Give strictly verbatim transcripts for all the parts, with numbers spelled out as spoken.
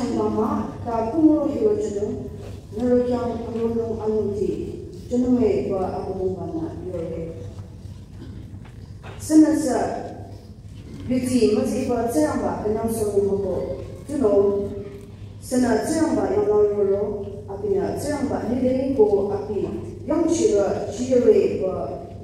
Mama, ta kungro hiwa chunung, nüro kyang kungro nung anuti, chunung e wa abudung bana yore. Sünüsü, yuti maziba Tsingrangba künyang sürü moko, tunung, sünü Tsingrangba yanglang yoro, abinü Tsingrangba lile ko abi, yangchirü, chiyore wa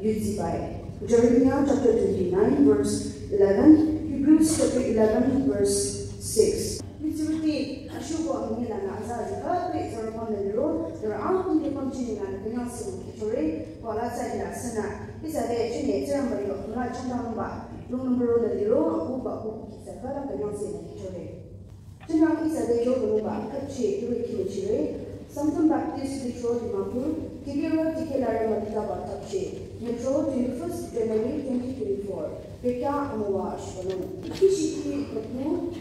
yuti bai. Jeremiah chapter twenty-nine, verse eleven, Hebrews chapter eleven, verse six. Mitzvah ashuko amina na aza zika pe zarapon de ro, there are only continue na kanya sum kichore, wala sa ila sana. Isa de chine tsamba yo, mala chanda mba, nung number de ro, aku ba ku kisa kala kanya sum kichore. China isa de yo ba, kachi, tu kichore. Samson Baptist Litro Dimapur, Kibiro Dikelara Matita Batapche, Metro, twenty-first January twenty twenty-four. Pekya Amowa Shkono. Kishiki Kapu.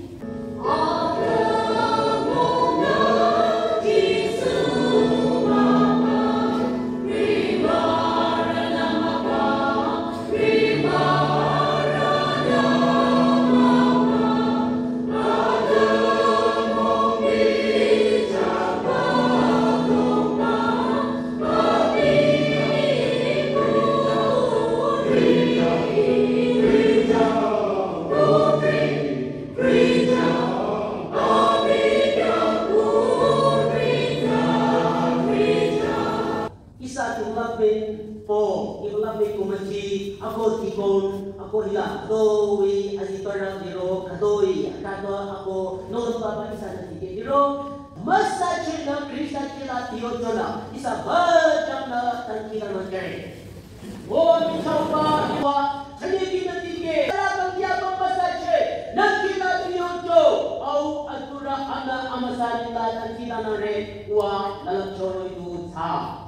Isa development po, development committee, ako deacon, ako hila, doi, azitora diro, kadoi, akato, ako, non papa isa na dike diro. Masa chena Krista chela dio chona, isa bajang na tangkila na kare. O michaupa iwa, chani kina dike, ala tangkia pa masa che, na kila dio cho, au atura ana amasa nila tangkila na re, wa, lala choro yu cha.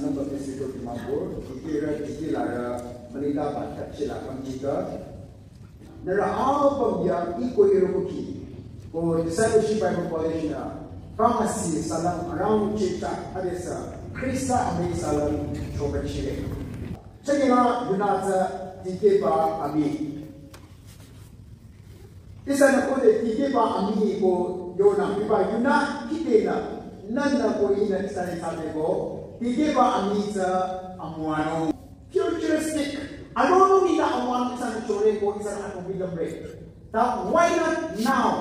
Number Baptist Church Dimapur, dikehre dikehlarü, mülitaba thapchila kamjita. Nührü apüm ya iko irokuki. Ko Discipleship Bible College nü, pharmacy salam around chita, adesa, Krista ami salam chobachire. Chakela yunatsa dikehba ami. Ihsanü khode dikehba ami ko yonü, hiba yunü kihdenü, nünü ko ihnü ihsanü thsade ko, dikehba ami tsü amüwanung. Futuristic, aronung nengdang amüwanung ihsanü chore ko ihsanü atümung bilamre. Ta why not now?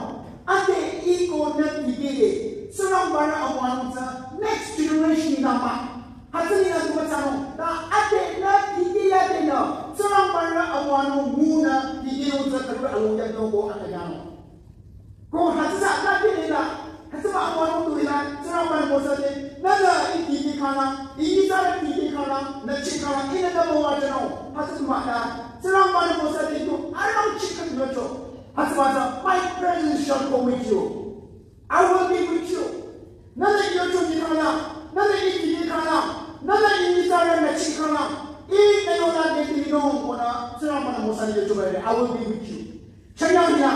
Ade iko nü dikehde, Tsingrangba-nü amüwanung tsü next generation nengdang mah. Hütsü nengdang tu müthsanung. Ta ade nü dikeh yadenü, Tsingrangba-nü amüwanung ngunü dikehnung tsü khürü alung yanung ko akünyangnung. Ko hütsü tsü nü dikehla, hütsüba amüwanung tu hila, Tsingrangba-nü Mosa te, nünü ih dikeh khanglang, ih nyitsarü dikeh khanglang, nü cheh khanglang, ihnü nü müwajünung, hütsü tu mah ta, Tsingrangba-nü Mosa te tu, arang cheh khanglang cho. Hütsüba tsü, my presence shall go with you. I will be with you. Nünü ih yocho nyi khanglang, nünü ih dikeh khanglang, nünü ih nyitsarü nü cheh khanglang, ih nü yola de dikehnung konü, Tsingrangba-nü Mosa te yocho bare, I will be with you. Chanyang ya,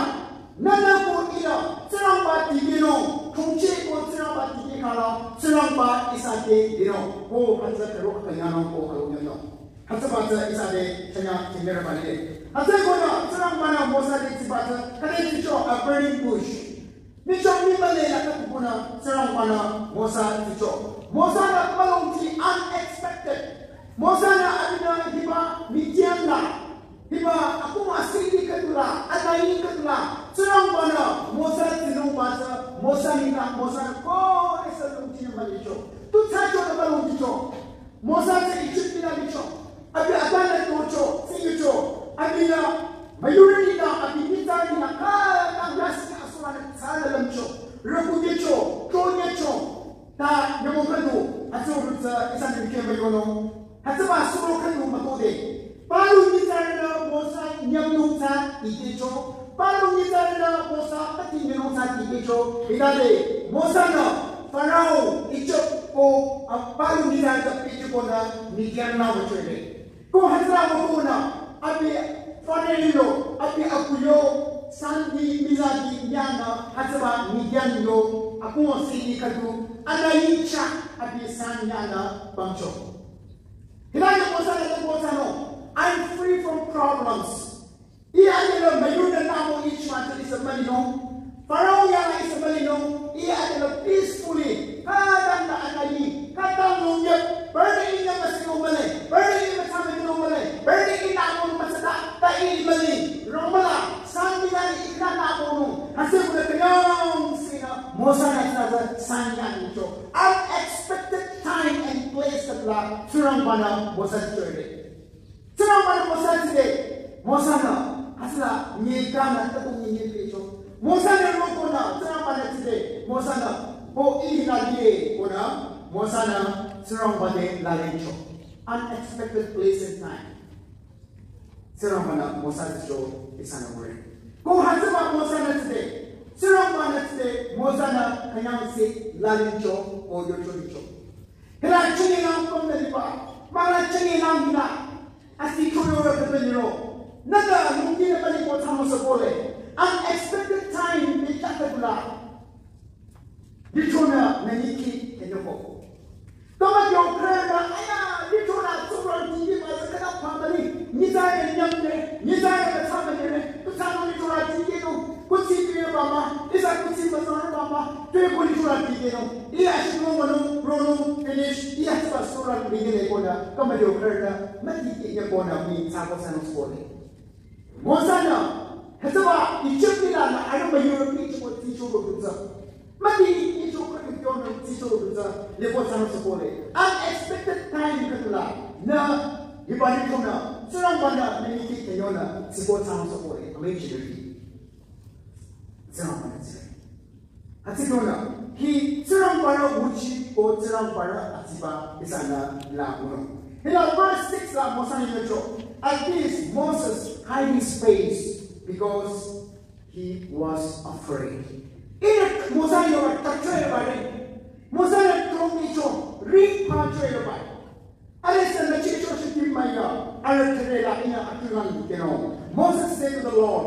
nünü ko ihnü, Tsingrangba dikehnung, thongcheh ko Tsingrangba dikeh khanglang, Tsingrangba ihsa te linung, ko hütsü khürü akünyangnung ko alung yanung. Hütsüba tsü ihsa te chanyang tingere bale. Hütsü konü, Tsingrangba-nü Mosa te tsiba tsü, khüde tsicho a burning bush. Michang mi mühle la khüdu konü Tsingrangba-nü Mosa tsicho. Mosa-nü mülongti unexpected. Mosa-nü abinü hiba Midian la. Hiba akuma sili khüdula, atayi khüdula. Tsingrangba-nü Mosa tsinungba tsü, Mosa nengdang, Mosa-nü ko ihsa longti mülicho. Tu thsacho nü mülongticho. Mosa tsü Egypt la licho. Abi atanü tocho, tsicho. Abinü, müyurü nengdang, abi nyitsarü nengdang, khütang yasi asurünü thsanü lümcho. Rükuyecho, tonyecho. Ta nyümong khüdu, hütsürü tsü, ihsa nengdang khyang müyonung. Hütsüba suro khüdu mütode. Palu nyitsarünü Mosa nyümnung tsü dikehcho. Palu nyitsarünü Mosa pati nyümnung tsü dikehcho. Hitade, Mosa-nü, Pharaoh, Egypt ko, a, palu nyitsarü tsü piti konü Midian la wüchole. Ko hütsüla wükonü, abi Pharaoh lo, abi akuyo, santi, mizati, nyanü, hütsüba Midian yo, akuma sili khüdu, atayi chah, abi san nyanü, bangcho. Hilani Mosa-nü lümko thsanung, I'm free from problems. Ih adelü müyurü namo ih chah tsü ihsa mülinung. Pharaoh yala ihsa mülinung. Ih adelü peacefully. Khütang nü atayi. Khütang nü yep. Bürde ih nü müsinung mühle. Bürde ih müthsa mülinung mühle. Bürde ih nü among müthsata. Ta ih müli. Romala. Santi nü ih nü nü amonung. Hütsü konü künyangsinü Mosa-nü tsü san nyanung cho. Unexpected time and place khüdula Tsingrangba-nü Mosa tsichore. Tsingrangba-nü Mosa tside, Mosa-nü, hütsüla, nyi kanü, taku nyi nyi pecho. Mosa-nü rokonü, Tsingrangba-nü tside, Mosa-nü, ko ih la lile konü, Mosa-nü, Tsingrangba te lalincho. Unexpected place and time. Tsingrangba-nü Mosa tsicho, ihsanü ngure. Ko hütsüba Mosa-nü tside, Tsingrangba-nü tside, Mosa-nü, künyangsi, lalincho, ko yocho licho. Hila chingi lang pümde liba, mala chingi lang hila, asi kuyore pümde liro. Nüta lungdi nü bali ko thamo sü kohle. Unexpected time, ni chakta dula. Lichonü, nü niki, kenyoko. Toma kyo kre na, aya, lichonü, tsura, tingi, ma, zakana, pambali, nizare, nyamne, nizare, katsama, nyamne, kutsama, lichonü, tingi, no, kutsi, pire, bama, isa, kutsi, masana, bama, tue, kuli, chura, tingi, no. Iya shikro manu, ronu, finish, iya sa sura, bigene kona, kama yo kerna, mati ke ya kona, mi sa ko sanu skole. Mosa-nü, hütsüba, Egypt la na, ayo ma Europe ni chiko ti chiko dutsa. Mati ni chiko ni kyo na ti chiko dutsa, le ko sanu skole. Unexpected time ka tula, na, hibani kona, Tsingrangba-nü, ni ki ke yo na, ti ko sanu skole. Amazing. Tsingrangba-nü tsire. Hütsükonü, hi Tsingrangba-nü nguchi ko Tsingrangba-nü atsiba ihsanü la nguno. Hila verse six la Mosa-nü yocho. At this, Moses hid his face because he was afraid. Ine Mosa-nü yoba tachwe bare. Mosa-nü trongi cho, ri pa chwe bare. Moses said to the Lord,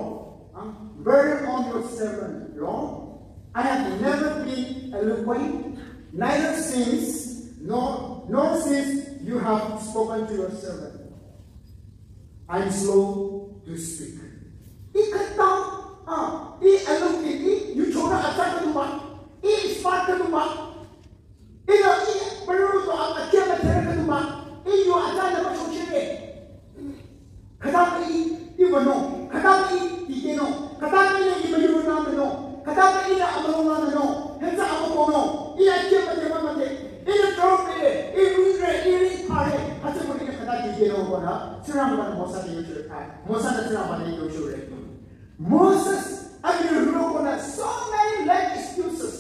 "Huh? Burden on your servant, Lord. I have never been eloquent, neither since, nor, nor since you have spoken to your servant. I am slow to speak." Ih khüta, ah, ih eloquent, ih yuchorü atsa khüdu mah, ih smart khüdu mah. Ihnü ih paruru to a akia müdherü khüdu mah, ih yu atsa nü müchochire. Khüta ih, ih wünung, khüta ih dikehnung, khüta ihnü ih müyurü nü nung, khüta ihnü amülung nü nung, hütsü amükohnung, ih akia müdhe mah müdhe, ihnü trok pere, ih rire, ih ri thare, hütsü ko ihnü khüta dikehnung konü, Tsingrangba-nü Mosa te yochore. Mosa-nü Tsingrangba te yochore. Moses, abi ruro konü so many lame excuses.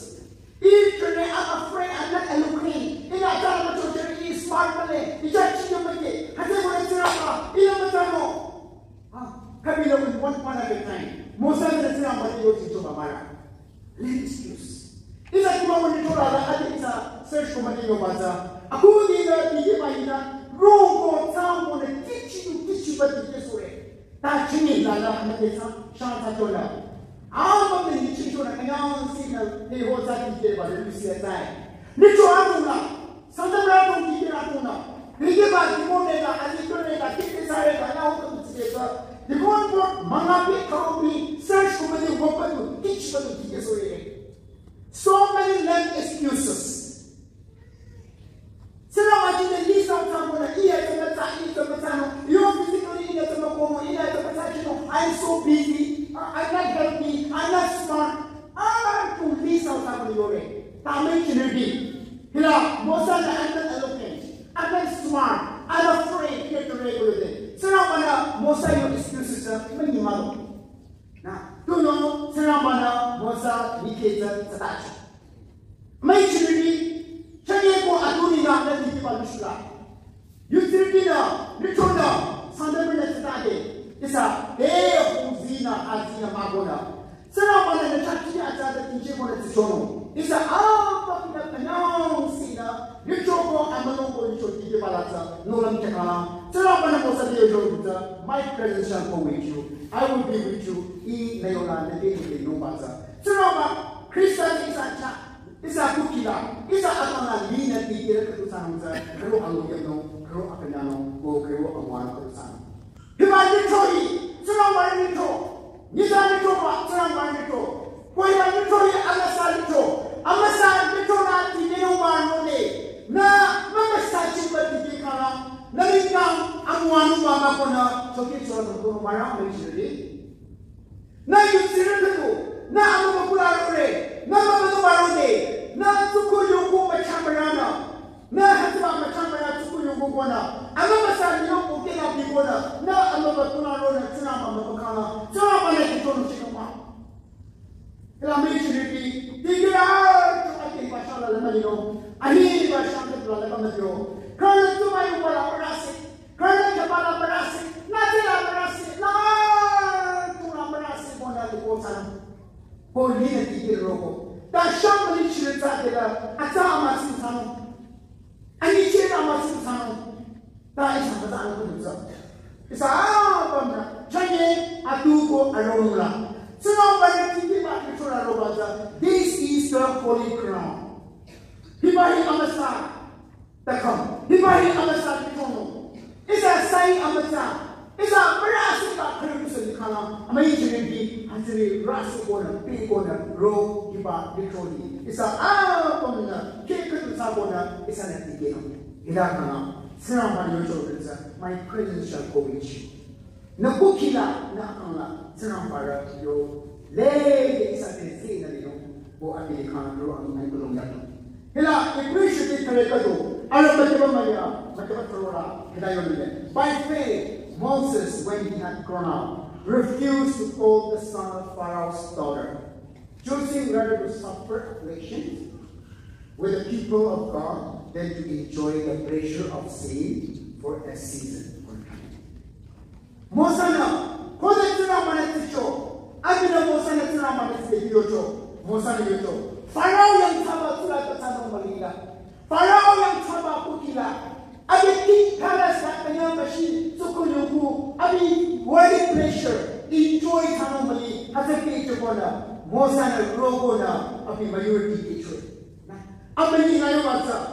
Ih chone, "I'm afraid, I'm not eloquent. Ihnü atsa müchochire, ih smart mühle, ih chah chino mühle." Hütsü ko Tsingrangba, ihnü mütsanung. Ah, kabi lo one point at a time. Mosa-nü Tsingrangba te yochore choba mara. Lame excuse. Ihsa kima wünung chola la adi ihsa search ko müdhe yoba tsü. Akhudiba dikehba ihnü, roko tsang konü kichidu kichiba dikehsore. Ta chini la la müdhe tsü, sha tsü chola. Ama müdhe nyiching chonü künyangsih nü, te ho tsü dikehba le lusia tsü. Nyicho adong la, Sangtamrü adong dikehba adong la. Dikehba dikehba nü, azikhyo nü, dikehsare nü, ya ho kümtside tsü. Dikehba ko manga bi tharo bi, search ko müdhe wopa du, kichiba du dikehsore. So many lame excuses. Tsingrangba jingte list out thsa konü, ih atsa mütsa, ih atsa mütsanung, yo physically ih atsa mükohnung, ih atsa mütsa chinung, "I'm so busy, uh, I'm not healthy, I'm not smart." Ah, to list out thsa konü yore. Ta müi chinirdi. Hila, Mosa-nü, "I'm not eloquent, I'm not smart, I'm afraid," ih atsa re ko yote. Tsingrangba-nü Mosa yo excuses münyimalo. Nü, tunüo Tsingrangba-nü Mosa nyikhetsü tsütacho. Müi chinirdi, chanye ko aduni nü nü dikehba lushula. Yutsirütinü, nyichonü, Sangtamrünü tsütade. Ihsa, te huzinü, azinü mah konü. Tsingrangba-nü nü chah chini atsa tsü tingche konü tsichonung. Ihsa, apa kita künyangsih nü, nyicho ko amülung ko nyicho dikehba la tsü, nohlüm kekhala. Tsingrangba-nü Mosa te yocho tsü, "My presence shall go with you. I will be with you." Ih nü yola nü te nü te nungba tsü. Tsingrangba, Khrista te ihsa chah, ihsa kukhi la, ihsa akang la linü dikehrü khüdu thsanung tsü, khürü aloyamnung, khürü akünyangnung, ko khürü amüwanung khüdu thsanung. Hiba nyicho hi, Tsingrangba nyicho. Nyitsa nyichoba, Tsingrangba nyicho. Ko hiba nyicho hi amüsa nyicho. Amüsa nyicho nü dikehnungba rode. Nü, nü müsa chiba dikehkhang, nü nengdang amüwanungba mah konü, chokhi chonü ko mara müi chinirdi. Nü yutsirü khüdu, nü amübükuh la rore, nü mübükuh la rode, nü tsuku yongku müchamüra nü, nü hütsüba müchamüra tsuku yongku konü, amümüsa nü yongku kela bi konü, nü amübükuh la ronü, Tsingrangba mübükuh la, Tsingrangba-nü kichonü chinungba. Hila müi chinirdi, dikehre, cho ake basha la lama lino, ahi basha la lama lino, kala tsumü yongba la rase, Kala kebala barase, nati la barase, la tula barase, bona de kotan. Ko linü dikehre roko. Ta shang mali chire tsü de la, atsa amütsa thsanung. Ani chire amütsa thsanung. Ta ihsa mütsa anü kudu tsü. Ihsa apümnü, chanye atu ko aronung la. Tsingrangba-nü dikehba nyicho la roba tsü. This is the holy ground. Hiba hi amüsa. Takam, hiba hi amüsa nyichonung. Ihsa sai amüsa, ihsa müra asiba khürü kusü nyikhang, amüi chinirdi, hütsüri rasi konü, pi konü, ro, hiba nyichoni. Ihsa apümnü, keh khüdu thsa konü, ihsanü dikehnung. Hila kang, Tsingrangba-nü yocho tsü, "My presence shall go with you." Nü kukhi la, nü akang la, Tsingrangba-rü yo, lede ihsa te zinü lino, ko abi kang ro ang nang kulong yato. Hila, Hebrew shiti thare kado, arüh müteba maya, müteba tharo la, hila yonile. By faith, Moses, when he had grown up, refused to call the son of Pharaoh's daughter, choosing rather to suffer affliction with the people of God than to enjoy the pleasure of sin for a season. Mosa-nü, khode Tsingrangba-nü tsicho, abinü Mosa-nü Tsingrangba-nü tsite yocho, Mosa-nü yocho. Pharaoh yang thsaba tsula ta thsanung mülila. Pharaoh yang thsaba kukhi la. Abi king palace la kanya bashi, tsuku yongku, Abi worldly pleasure, enjoy thsanung müli, hütsü pehjükonü, Mosa-nü rokonü, abi majority kehcho. Amünyi ngayo what's up?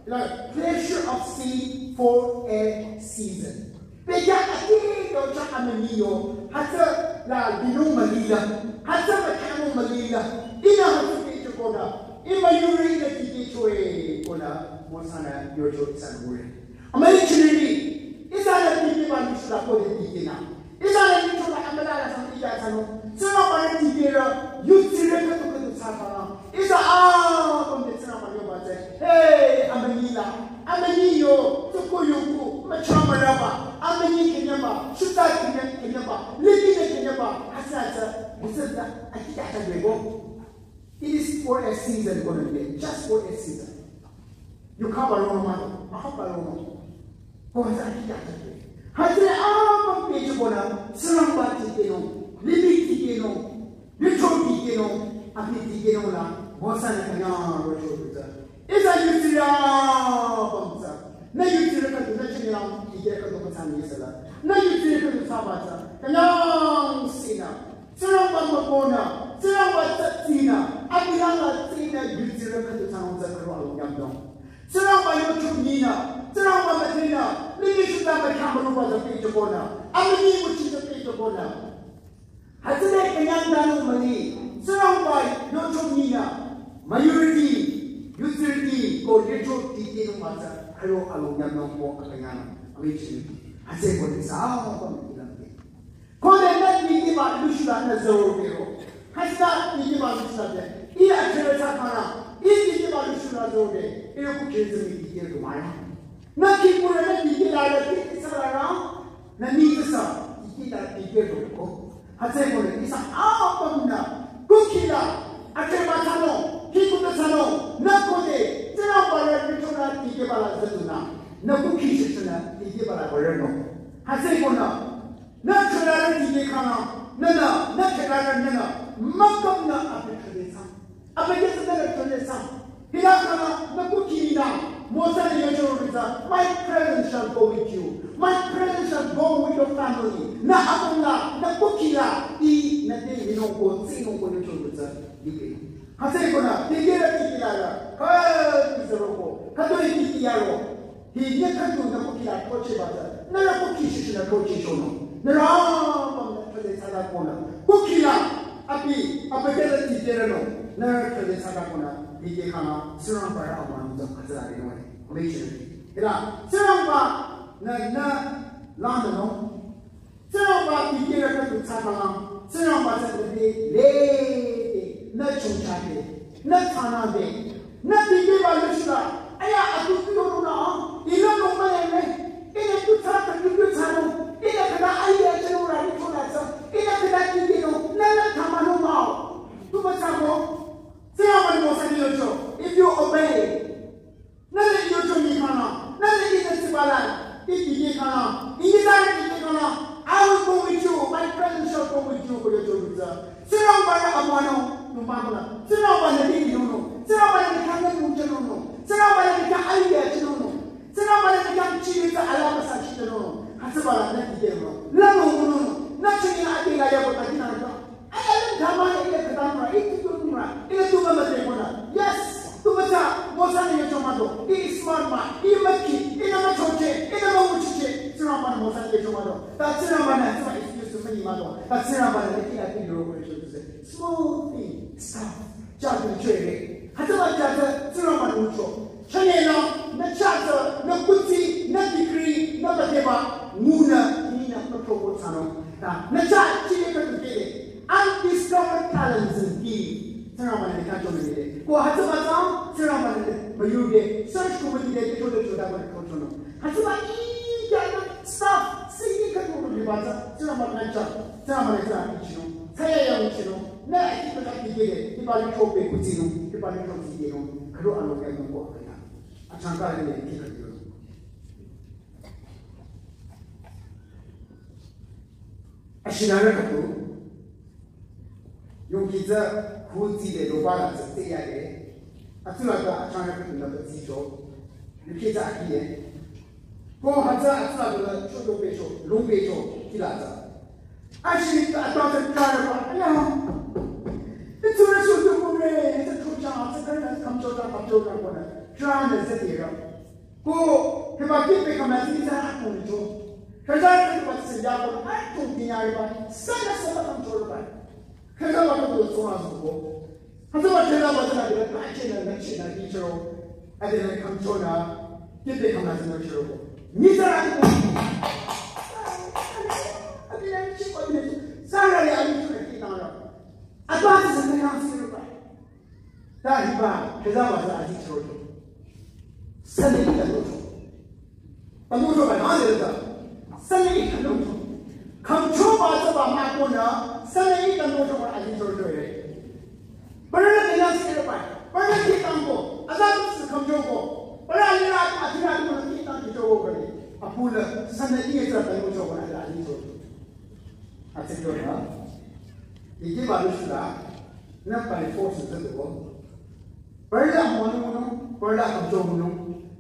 Like pleasure of sin for a season. Pehjü ati docha amünyi yo, hütsüla dinung mülila, hütsüla khyünung mülila, ihnü hütsü pehjükonü, ih majority kehchoe konü, Mosa-nü yocho ihsanü ngure. Amünyi chiriri, ihsanü tikehba lishula khode tikehnü. Ihsanü lithrola amüla la sang tikeh thsanung. Tsingrangba-nü tikehrü, yudsirü khüdu khüdu thsakhang. Ihsa apüm te Tsingrangba yoba tsü. Hey, amünyi la. Amünyi yo, tsuko yoko, mücha müraba. Amünyi künyangba, shuta künyang, künyangba, liti ne künyangba. Hütsü tsü, hütsü tsü, akita tsü yoko. It is for a season, konü, just for a season. Yukhaba rono mado, akhaba rono. Ko hütsü akita tsü. Hütsü apüm pehjükonü, Tsingrangba tikehnung, limih tikehnung, lithro tikehnung, abi tikehnung la, Mosa-nü künyang rocho tsü. Ihsa yudsirü apüm tsü. Nü yudsirü khüdu, nü chünyelang, tikeh khüdu müthsa nyi sela. Nü yudsirü khüdu thsaba tsü, künyang sinü. Tsingrangba mübünü, Tsingrangba tsü tsinü, abi langla tsinü yudsirü khüdu thsanung tsü khüro alung yamdong. Tsingrangba yocho nyinü, Tsingrangba müdhenü, limih shuta ba khyang müluba tsü pehjükonü, amünyi müchi tsü pehjükonü. Hütsüde künyang danung müli, Tsingrangba yocho nyinü, majority, yudsirüti, ko lithro tikehnung ba tsü, khüro alung yamdong ko akünyang, amünyi chiriri. Hütsü konü ihsa apüm ilang te. Khode nü tikehba lishula nü zoro pero. Hütsüta tikehba lishula te. Ih achirü thsakhang, ih tikehba lishula zoro te. Ih yo kukhirü tsü mii tikeh du maya. Nü kihpurü nü tikehla la tikeh thsala la. Nü mii tsü sa tikehla tikeh du ko. Hütsü konü ihsa apümnü kukhila achirü thsanung, kihpurü thsanung, nü khode Tsingrangba la lithro la tikehba la züdunü. Nü kukhi shishünü tikehba la bürünung. Hütsü konü Nü chülarü tikehkhang, nünü, nü chülarü nünü, mükümnü abi chüle thsa. Abi kehsü nünü chüle thsa. Hila khang, nü kukhi nü, Mosa-nü yocho roh-i tsü, "My presence shall go with you. My presence shall go with your family." Nü apümla, nü kukhila, ih, nü te hinung ko, tsinung ko yocho roh-i tsü, yupe. Hütsü konü, tikehrü tikehla la, khüdu zoro ko, khüdu tikeh yaro. Hi nyi khüdu nü kukhila throchehba tsü, nührü kukhi shishünü throchehchonung. Nührü apümnü throcheh thsata konü. Kukhila, abi, abi kehsü tikehrünung. Nührü throcheh thsata konü. Tikehkhang, Tsingrangba rü amüwanung tsü hütsüla rinung. Amünyi chiriri. Hila, Tsingrangba-nü, nü, lanünung. Tsingrangba tikehrü khüdu thsakhang, Tsingrangba tsü nü te lede, nü chongcha de, nü thsanang de, nü tikehba lishula, aya atu tu yonung nü, ih lanung müleme, ihnü tu thsa, tu tu thsanung, ihnü khüta ayi achinung rü ni chola tsü, ihnü khüta tikehnung, nü nü thsamanung mah-o, tu müthsa ko, Tsingrangba-nü Mosa-nü yocho, if you obey, Nührü yocho nyikhang, nührü ihnü tsiba la, ih tikehkhang, ih nyi tsarü tikehkhang, I will go with you, my presence shall go with you, ko yocho roh-i tsü. Tsingrangba rü amüwanung, nü mah müla. Tsingrangba-nü te hinung, Tsingrangba-nü te khyang nü mungchanung, Tsingrangba-nü te khyang ayi achinung, Tsingrangba-nü te khyang chiri tsü alaa müsa chichanung. Hütsüba la nü tikehnung. Lanung ngunung, nü chünye ade la yako ta kinang ta. Aya lüm dhamane ihnü khüta mürü, ih tu tu mürü, ihnü tu mümüdhe konü. Yes, tu mütsa, Mosa-nü yocho mado, ih smart mah, ih mükhi, ihnü müchoche, ihnü münguchiche, Tsingrangba-nü Mosa-nü yocho mado. Ta Tsingrangba-nü, hütsüba excuse münyi mado. Ta Tsingrangba-nü, nü kihla kihli roko yocho tu se. Small thing, stuff, ja tu chore. Hütsüba ja tu Tsingrangba-nü ngucho. Chünye la, nü chatsü, nü kutsi, nü degree, nü müdheba, ngunü, ninü, müthroko thsanung. Ta, nü cha, chile ka tukele. Undiscovered talents and gift. Tsingrangba-nü nü khyang chonung le. Ko hütsüba tsü, Tsingrangba-nü nü, müyurü, search committee de, chode choda ko chonung. Hütsüba, ih, kya na, stuff, singing ka tukele ba tsü, Tsingrangba-nü nü cha, Tsingrangba-nü nü cha, ih chinung. Tsaya ya ih chinung. Nü, ih ka tukele, ih ba li chope kutsinung, ih ba li chope kutsinung. Khüro alo kya nung ko, kya. Achangka le ne kikha yo. Ashinarü khüdu. Yongki tsü khu tsi le loba la tsü tse ya le. Atsula ta achangrü khüdu la tsü cho. Yuki tsü aki le. Ko hütsü atsa dula chodo pecho, lung pecho, kila atsa. Ashi atsa atsa kara ba, aya. Itsu resu tu kumre, itsu chucha, itsu kara kamchoda, kamchoda kona. Tra ne zeti ra. Ko, hiba kipe kama zini za akuni cho. Kaza zeti ba tsi ya kona, ai tu kinya ba. Sana sana kamchoda ba. Khüta ba ko tsoa zuko. Khüta ba khüta ba tsana de ba chena na chena di chero. Ade na kamchona. Kite kama tsana chero. Ni tsara ko. Ade na chi ko ni. Tsara ya ni tsara ki tara. Aba tsana na sero ba. Ta hiba khüta ba tsana di chero. Sani ka lo. Kangno choba na le ta. Sani kangno cho. Kamchoba tsaba ma kona, sani kangno choba aji cho cho ye. Bara na kena sero ba. Bara ki tangko. Aza tu kamchoko. Bara ni ra aji ra tu ki tang ki choba kani. Apula sani ye tsaba kangno choba aji cho. Atse cho na. Ike ba lu shula. Na by force tsaba ko. Parla mono mono, parla kamcho mono.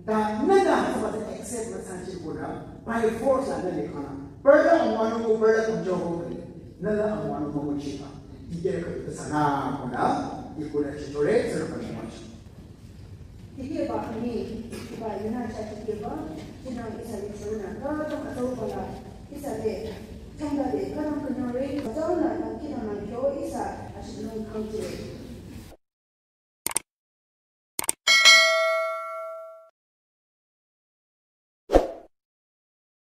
Ta nada hasa ba accept na sanchi kona, by force la nade kana. Parla mono mono, parla kamcho mono. Nada mono mono chipa. Ike ka sana kona, ikona chitore, sera kana mono. Ike ba ni, ba yuna cha ike ba, china isa ni chona, ka ta ka to bala, isa le, tangda le, ka na kunyore, ka na na kina na kyo, isa, ashi nung kamche.